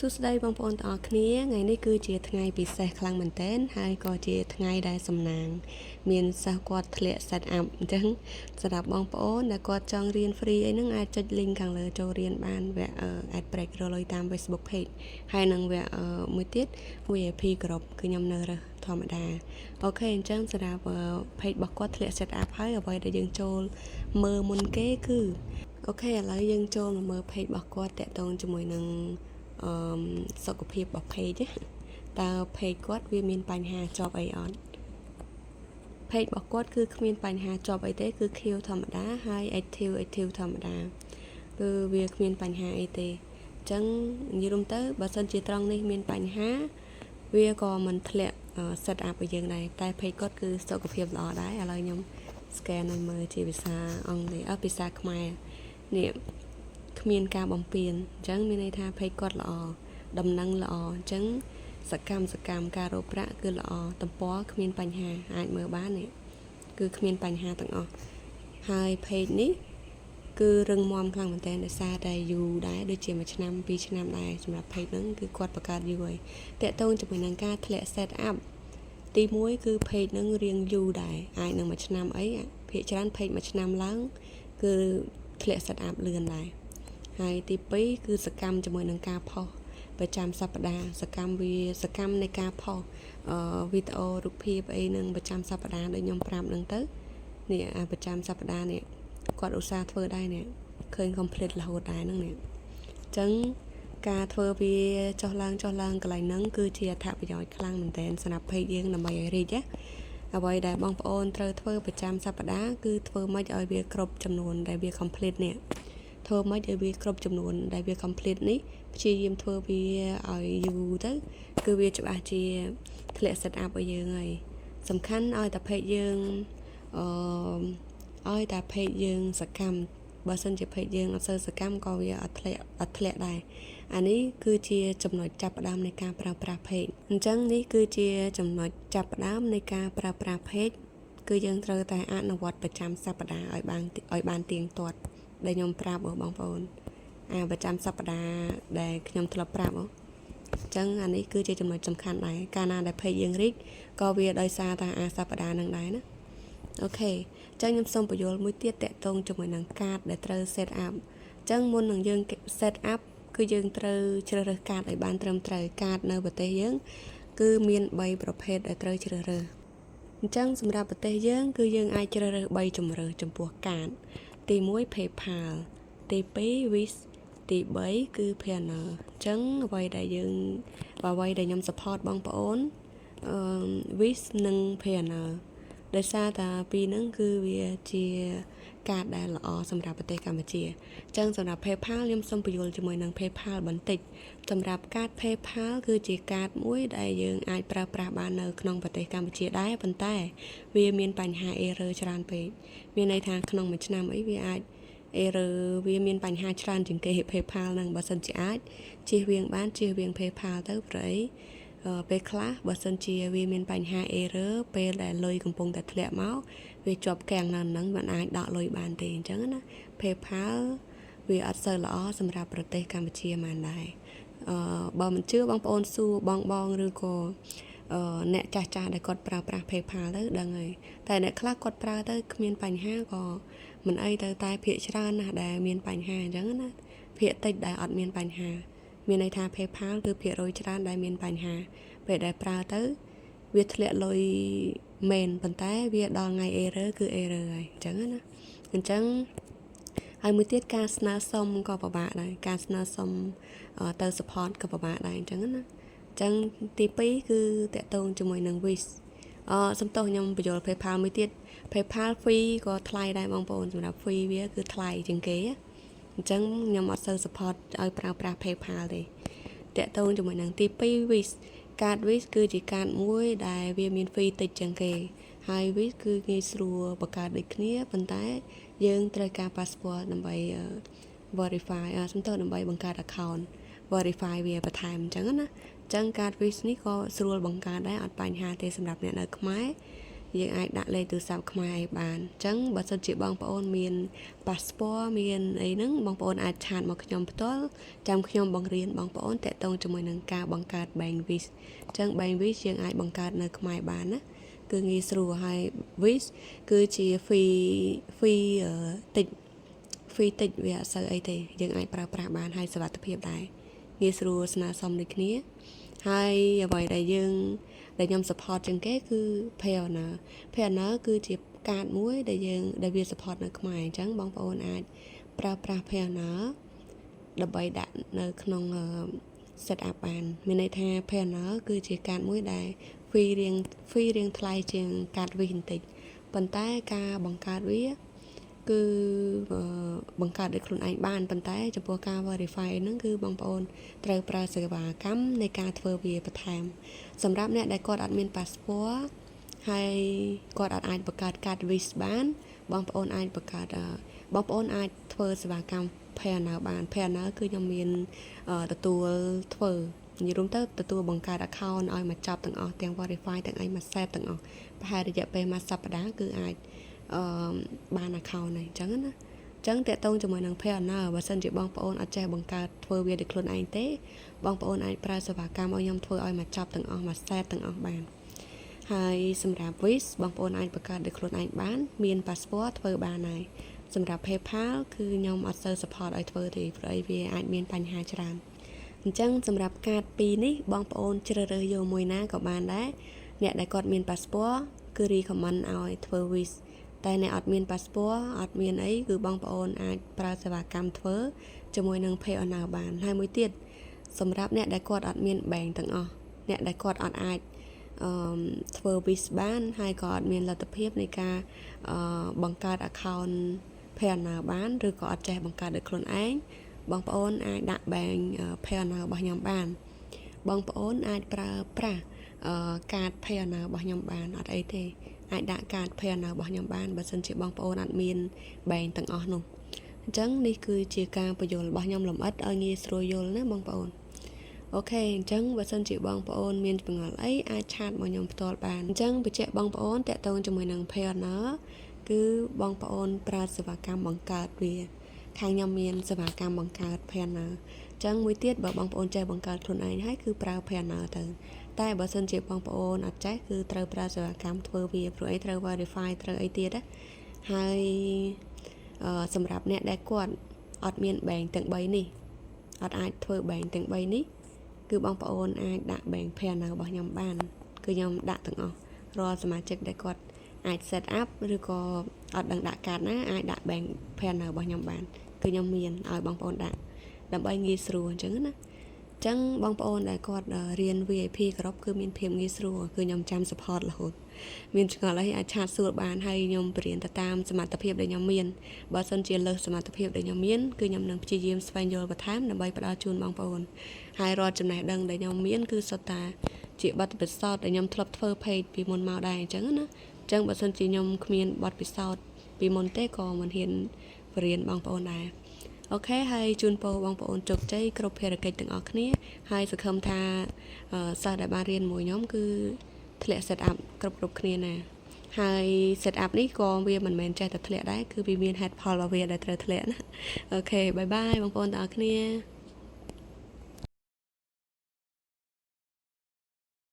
សួស្តីបងប្អូនទាំងអស់គ្នាថ្ងៃនេះគឺជាថ្ងៃពិសេសខ្លាំងមែនទែនហើយក៏ជាថ្ងៃដែលសំណាងមានសិស្សគាត់ធ្លាក់ set up អញ្ចឹងសម្រាប់បងប្អូនដែលគាត់ចង់រៀន free អីហ្នឹងអាចចុច link ខាងលើចូលរៀនបានវគ្គ ad break រកលុយតាម Facebook page ហើយនិងវគ្គមួយទៀត VIP ក្រុមគឺខ្ញុំនៅរើសធម្មតាOK អញ្ចឹងសម្រាប់ page របស់គាត់ធ្លាក់ set up ហើយអ្វីដែលយើងចូលមើលមុនគេគឺOK ឥឡូវយើងចូលមកមើល page របស់គាត់តាក់ទងជាមួយនឹងអឺសុខភាពរបស់ page តើ page គាត់វាមានបញ្ហាជាប់អីអត់ page របស់គាត់គឺគ្មានបញ្ហាជាប់អីទេគឺ ខៀវធម្មតាហើយ active active ធម្មតាគឺវាគ្មានបញ្ហាអីទេអញ្ចឹងនិយាយរួមទៅបើសិនជាត្រង់នេះមានបញ្ហាវាក៏មិនធ្លាក់ set up ឲ្យយើងដែរតែ page គាត់គឺសុខភាពល្អដែរឥឡូវខ្ញុំ scan ឲ្យមើលជាភាសាអង់គ្លេសអភាសាខ្មែរនេះគ្មានការបំពេញអញ្ចឹងមានន័យថា page គាត់ល្អដំណឹងល្អអញ្ចឹងសកម្មសកម្មការរកប្រាក់គឺល្អទំព័រគ្មានបញ្ហាអាចមើលបាននេះគឺគ្មានបញ្ហាទាំងអស់ហើយ page នេះគឺរឹងមាំខ្លាំងមែនទែនដោយសារតែយូរដែរដូចជាមួយឆ្នាំពីរឆ្នាំដែរសម្រាប់ page ហ្នឹងគឺគាត់បង្កើតយូរហើយតាក់ទងជាមួយនឹងការធ្លាក់ set up ទី1គឺ page ហ្នឹងរៀងយូរដែរអាចនឹងមួយឆ្នាំអីភាគច្រើន page មួយឆ្នាំឡើងគឺធ្លាក់ set up លឿនដែរហើយទី2គឺសកម្មជាមួយនឹងការផុសប្រចាំសប្តាហ៍សកម្មវាសកម្មនៃការផុសអឺវីដេអូរូបភាពអីនឹងប្រចាំសប្តាហ៍ដូចខ្ញុំប្រាប់នឹងទៅនេះអាប្រចាំសប្តាហ៍នេះគាត់ឧស្សាហ៍ធ្វើដែរនេះឃើញ complete រហូតដែរហ្នឹងនេះអញ្ចឹងការធ្វើវាចុះឡើងចុះឡើងកន្លែងហ្នឹងគឺជាអត្ថប្រយោជន៍ខ្លាំងមែនទែនសម្រាប់ page យើងដើម្បីឲ្យរីកណាអ្វីដែលបងប្អូនត្រូវធ្វើប្រចាំសប្តាហ៍គឺធ្វើម៉េចឲ្យវាគ្រប់ចំនួនដែលវា complete នេះធ្វើម៉េចឲ្យវាគ្រប់ចំនួនដែលវា complete នេះព្យាយាមធ្វើវាឲ្យយូរទៅគឺវាច្បាស់ជាធ្លាក់ set up ឲ្យយើងហើយសំខាន់ឲ្យតែ page យើងអឺឲ្យតែ page យើងសកម្មបើសិនជា page យើងអត់សូវសកម្មក៏វាអត់ធ្លាក់អត់ធ្លាក់ដែរអានេះគឺជាចំណុចចាប់ផ្ដើមនៃការប្រើប្រាស់ page អញ្ចឹងនេះគឺជាចំណុចចាប់ផ្ដើមនៃការប្រើប្រាស់ page គឺយើងត្រូវតែអនុវត្តប្រចាំសប្តាហ៍ឲ្យបានទៀងទាត់ដែលខ្ញុំប្រាប់បងប្អូនអាប្រចាំសប្តាហ៍ដែលខ្ញុំធ្លាប់ប្រាប់អញ្ចឹងអានេះគឺជាចំណុចសំខាន់ដែរកាលណាដែល page យើងរីកក៏វាដោយសារតែអាសប្តាហ៍នឹងដែរណាOK អញ្ចឹងខ្ញុំសូមបញ្យល់មួយទៀតតាក់ទងជាមួយនឹងកាតដែលត្រូវ set up អញ្ចឹងមុននឹងយើង set up គឺយើងត្រូវជ្រើសរើសកាតឲ្យបានត្រឹមត្រូវកាតនៅប្រទេសយើង គឺមាន3ប្រភេទដែលត្រូវជ្រើសរើសអញ្ចឹងសម្រាប់ប្រទេសយើងគឺយើងអាចជ្រើសរើស3ជម្រើសចំពោះកាតទី1 PayPal ទី2 Wise ទី3គឺ Payoneer អញ្ចឹងអ្វីដែលយើងអ្វីដែលខ្ញុំ support បងប្អូនអឺ Wise និង Payoneer ដោយសារតែពីរហ្នឹងគឺវាជាកាតដែលល្អសម្រាប់ប្រទេសកម្ពុជាអញ្ចឹងសម្រាប់ PayPal ខ្ញុំសូមពន្យល់ជាមួយនឹង PayPal បន្តិចសម្រាប់កាត PayPal គឺជាកាតមួយដែលយើងអាចប្រើប្រាស់បាននៅក្នុងប្រទេសកម្ពុជាដែរប៉ុន្តែវាមានបញ្ហា error ច្រើនពេកមានន័យថាក្នុងមួយឆ្នាំអីវាអាច error វាមានបញ្ហាច្រើនជាងគេ PayPal ហ្នឹងបើសិនជាអាចជៀសវាងបានជៀសវាង PayPal ទៅព្រោះអីពេលខ្លះបើសិនជាវាមានបញ្ហា error ពេលដែលលុយកំពុងតែធ្លាក់មកវាជាប់កាំងនៅហ្នឹងមិនអាចដកលុយបានទេអញ្ចឹងណា PayPal វាអត់សូវល្អសម្រាប់ប្រទេសកម្ពុជាបានដែរអឺបើមិនជឿបងប្អូនសួរបងបងឬក៏អឺអ្នកចាស់ចាស់ដែលគាត់ប្រើប្រាស់ PayPal ទៅដឹងហើយតែអ្នកខ្លះគាត់ប្រើទៅគ្មានបញ្ហាក៏មិនអីទៅតែភាគច្រើនណាស់ដែលមានបញ្ហាអញ្ចឹងណាភាគតិចដែលអត់មានបញ្ហាមានន័យថា PayPal គឺភាគរយច្រើនដែលមានបញ្ហាពេលដែលប្រើទៅវាធ្លាក់លុយមែនប៉ុន្តែវាដល់ថ្ងៃ error គឺ error ហើយអញ្ចឹងណាអញ្ចឹងហើយមួយទៀតការស្នើសុំក៏ពិបាកដែរការស្នើសុំទៅ support ក៏ពិបាកដែរអញ្ចឹងណាអញ្ចឹងទី2គឺតាក់ទងជាមួយនឹង Wise អសំទោសខ្ញុំពន្យល់ PayPal មួយទៀត PayPal fee ក៏ថ្លៃដែរបងប្អូនសម្រាប់ fee វាគឺថ្លៃជាងគេអញ្ចឹងខ្ញុំអត់សូវ support ឲ្យប្រើប្រាស់ PayPal ទេតាក់ទងជាមួយនឹងទី2 Wise កាត Wise គឺជាកាតមួយដែលវាមាន fee តិចជាងគេហើយ Wise គឺងាយស្រួលបង្កើតដូចគ្នាប៉ុន្តែយើងត្រូវការ passport ដើម្បី verify សំទោសដើម្បីបង្កើត account verify វាបន្ថែមអញ្ចឹងណាអញ្ចឹងកាត Wise នេះក៏ស្រួលបង្កើតដែរអត់បញ្ហាទេសម្រាប់អ្នកនៅខ្មែរ យើងអាចដាក់លេខទូរស័ព្ទខ្មែរឲ្យបានអញ្ចឹងបើសិនជាបងប្អូនមាន passport មានអីហ្នឹងបងប្អូនអាច chat មកខ្ញុំផ្ទាល់ចាំខ្ញុំបង្រៀនបងប្អូនតាក់ទងជាមួយនឹងការបង្កើត Bank Wise អញ្ចឹង Bank Wise យើងអាចបង្កើតនៅខ្មែរបានណាគឺងាយស្រួលហើយ Wise គឺជា fee តិច fee តិចវាអត់សូវអីទេយើងអាចប្រើប្រាស់បានហើយសុវត្ថិភាពដែរងាយស្រួលស្នើសុំដូចគ្នាហើយអ្វីដែលយើងដែលខ្ញុំ support ជាងគេគឺ Payoneer Payoneer គឺជាកាតមួយដែលយើងដែលវា support នៅខ្មែរអញ្ចឹងបងប្អូនអាចប្រើប្រាស់ Payoneer ដើម្បីដាក់នៅក្នុង set up បានមានន័យថា Payoneer គឺជាកាតមួយដែល fee រៀងថ្លៃជាងកាត Wise បន្តិចប៉ុន្តែការបង្កើតវាគឺបង្កើតដោយខ្លួនឯងបានប៉ុន្តែចំពោះការ verify ហ្នឹងគឺបងប្អូនត្រូវប្រើសេវាកម្មនៃការធ្វើវាបន្ថែមសម្រាប់អ្នកដែលគាត់អត់មាន passport ហើយគាត់អត់អាចបង្កើតកាត Wise បានបងប្អូនអាចបង្កើតបងប្អូនអាចធ្វើសេវាកម្ម Payoneer បាន Payoneer គឺខ្ញុំមានទទួលធ្វើនិយាយរួមទៅទទួលបង្កើត account ឲ្យមកចប់ទាំងអស់ទាំង verify ទាំងអីមួយ set ទាំងអស់ប្រហែលរយៈពេលមួយសប្តាហ៍គឺអាចអឺបាន account ហើយអញ្ចឹងណាចឹងតាក់ទងជាមួយនឹង Payoneer បើសិនជាបងប្អូនអត់ចេះបង្កើតធ្វើវាដោយខ្លួនឯងទេបងប្អូនអាចប្រើសេវាកម្មឲ្យខ្ញុំធ្វើឲ្យមកចប់ទាំងអស់មួយ set ទាំងអស់បានហើយសម្រាប់ Wise បងប្អូនអាចបង្កើតដោយខ្លួនឯងបាន មាន passport ធ្វើបានហើយសម្រាប់ PayPal គឺខ្ញុំអត់សូវ support ឲ្យធ្វើទេព្រោះអីវាអាចមានបញ្ហាច្រើនអញ្ចឹងសម្រាប់កាតពីរនេះបងប្អូនជ្រើសរើសយកមួយណាក៏បានដែរអ្នកដែលគាត់មាន passport គឺ recommend ឲ្យធ្វើ Wise តែអ្នកអត់មាន passport អត់មានអីគឺបងប្អូនអាចប្រើសេវាកម្មធ្វើជាមួយនឹង Payoneer បានហើយមួយទៀតសម្រាប់អ្នកដែលគាត់អត់មាន bank ទាំងអស់អ្នកដែលគាត់អត់អាចអឺធ្វើ Wise បានហើយក៏អត់មានលទ្ធភាពនៃការអឺបង្កើត account Payoneer បានឬក៏អត់ចេះបង្កើតដោយខ្លួនឯងបងប្អូនអាចដាក់ bank Payoneer របស់ខ្ញុំបានបងប្អូនអាចប្រើប្រាស់កាត Payoneer របស់ខ្ញុំបានអត់អីទេអាចដាក់កាត Payoneer របស់ខ្ញុំបានបើសិនជាបងប្អូនអត់មាន bank ទាំងអស់នោះអញ្ចឹងនេះគឺជាការពន្យល់របស់ខ្ញុំលម្អិតឲ្យងាយស្រួលយល់ណាបងប្អូន OK អញ្ចឹងបើសិនជាបងប្អូនមានចម្ងល់អីអាច chat មកខ្ញុំផ្ទាល់បានអញ្ចឹងបញ្ជាក់បងប្អូនតាក់ទងជាមួយនឹង Payoneer គឺបងប្អូនប្រើសេវាកម្មបង្កើតវាខាងខ្ញុំមានសេវាកម្មបង្កើត Payoneer អញ្ចឹងមួយទៀតបើបងប្អូនចេះបង្កើតខ្លួនឯងហើយគឺប្រើ Payoneer ទៅតែបើសិនជាបងប្អូនអត់ចេះគឺត្រូវប្រើសេវាកម្មធ្វើវាព្រោះអីត្រូវ verify ត្រូវអីទៀតណាហើយសម្រាប់អ្នកដែលគាត់អត់មាន bank ទាំង3នេះអត់អាចធ្វើ bank ទាំង3នេះគឺបងប្អូនអាចដាក់ bank Payoneer របស់ខ្ញុំបានគឺខ្ញុំដាក់ទាំងអស់រាល់សមាជិកដែលគាត់អាច set up ឬក៏អត់ដឹងដាក់កាតណាអាចដាក់ bank Payoneer របស់ខ្ញុំបានគឺខ្ញុំមានឲ្យបងប្អូនដាក់ដើម្បីងាយស្រួលអញ្ចឹងណាចឹងបងប្អូនដែលគាត់រៀន VIP គ្រប់គឺមានភាពងាយស្រួលគឺខ្ញុំចាំ support រហូតមានឆ្ងល់អីអាច chat សួរបានហើយខ្ញុំបរៀនទៅតាមសមត្ថភាពដែលខ្ញុំមានបើសិនជាលើសសមត្ថភាពដែលខ្ញុំមានគឺខ្ញុំនឹងព្យាយាមស្វែងយល់បន្ថែមដើម្បីផ្ដល់ជូនបងប្អូនហើយរាល់ចំណេះដឹងដែលខ្ញុំមានគឺសុទ្ធតែជាបទពិសោធន៍ដែលខ្ញុំធ្លាប់ធ្វើ page ពីមុនមកដែរអញ្ចឹងណាអញ្ចឹងបើសិនជាខ្ញុំគ្មានបទពិសោធន៍ពីមុនទេក៏មិនហ៊ានបរៀនបងប្អូនដែរ OK ហើយជូនពរបងប្អូនជោគជ័យគ្រប់ភារកិច្ចទាំងអស់គ្នាហើយសង្ឃឹមថាសិស្សដែលបានរៀនមួយខ្ញុំគឺធ្លាក់ set up គ្រប់គ្រប់គ្នាណាហើយ set up នេះក៏វាមិនមែនចេះតែធ្លាក់ដែរគឺវាមានហេតុផលរបស់វាដែលត្រូវធ្លាក់ណាOK bye bye បងប្អូនទាំងអស់គ្នា។